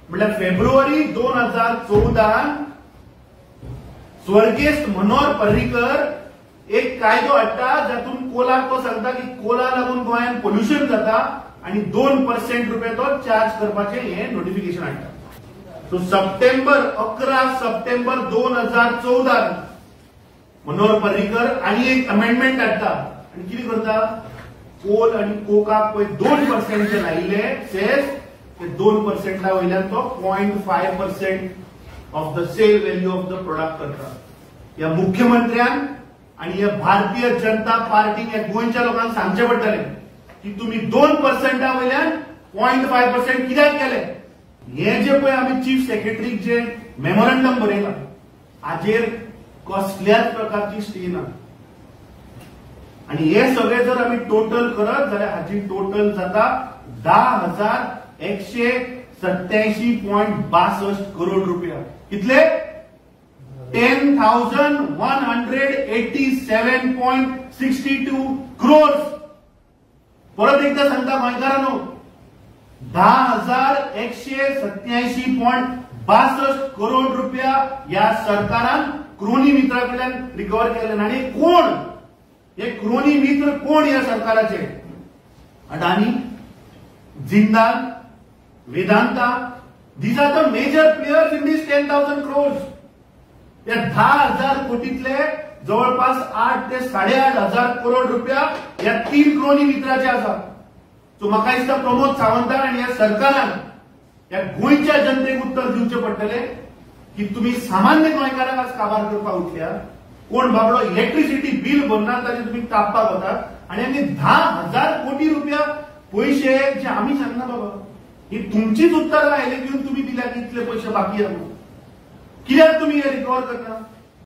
म्हणल्यार फेब्रुवारी 2014 स्वर्गेस्त मनोहर पर्रीकर एक कायदो हाडटा जातून कोलाक तो सांगता की कोला लागून गोंयांत पोल्युशन जाता आणि 2% रुपये तो चार्ज करपाचे हे नोटिफिकेशन हाडटा. सो सप्टेंबर 11 सप्टेंबर 2014 मनोहर पर्रीकर आणि एक अमेंडमेंट हाडटा आणि कितें करता, कोल आणि कोकाक पळय 2% जे लायिल्ले सेस ते 2% वयल्यान तो 0.5% of the sale value of the product करता. ह्या मुख्यमंत्र्यान आणि ह्या भारतीय जनता पार्टीक ह्या गोंयच्या लोकांक सांगचें पडटलें की तुमी 2% वयल्यान 0.5% कित्याक केले. हे जे पळय आमी चीफ सेक्रेटरीक जे मेमोरंडम बरयलां हाजेर कसल्याच प्रकारची स्टे ना. आणि हे सगळे जर आमी टोटल करत जाल्यार हाची टोटल जाता 10,187.62 करोड रुपया. कितले? 10,187.62 क्रोर्स. परत एकदा सांगता गोंयकारांनो, 10,187.62 करोड रुपया ह्या सरकारान क्रोनी मित्रा कडल्यान रिकवर केले. आनी कोण हे क्रोनी मित्र, कोण ह्या सरकाराचे? Adani, Jindal, Vedanta, these are the major players in this 10,000 crores. या 10,000 कोटीतले जवळपास 8 ते 8,500 करोड रुपया या 3 क्रोनी मित्राचे आसा. सो म्हाका दिसता प्रमोद सावंतान आनी ह्या सरकारान ह्या गोंयच्या जनतेक उत्तर दिवचें पडटलें की तुमी सामान्य गोंयकारांक आज काबार करपाक उठल्या. कोण बाबडो इलेक्ट्रिसिटी बील भरना ताजेर तुमी तापपाक वतात आनी आमी 10,000 कोटी रुपया पयशे जे आमी सांगना बाबा, ही तुमचीच उत्तरां आयले घेवन तुमी दिल्या की इतले पयशे बाकी आसा, कित्याक तुमी हे रिकवर करना?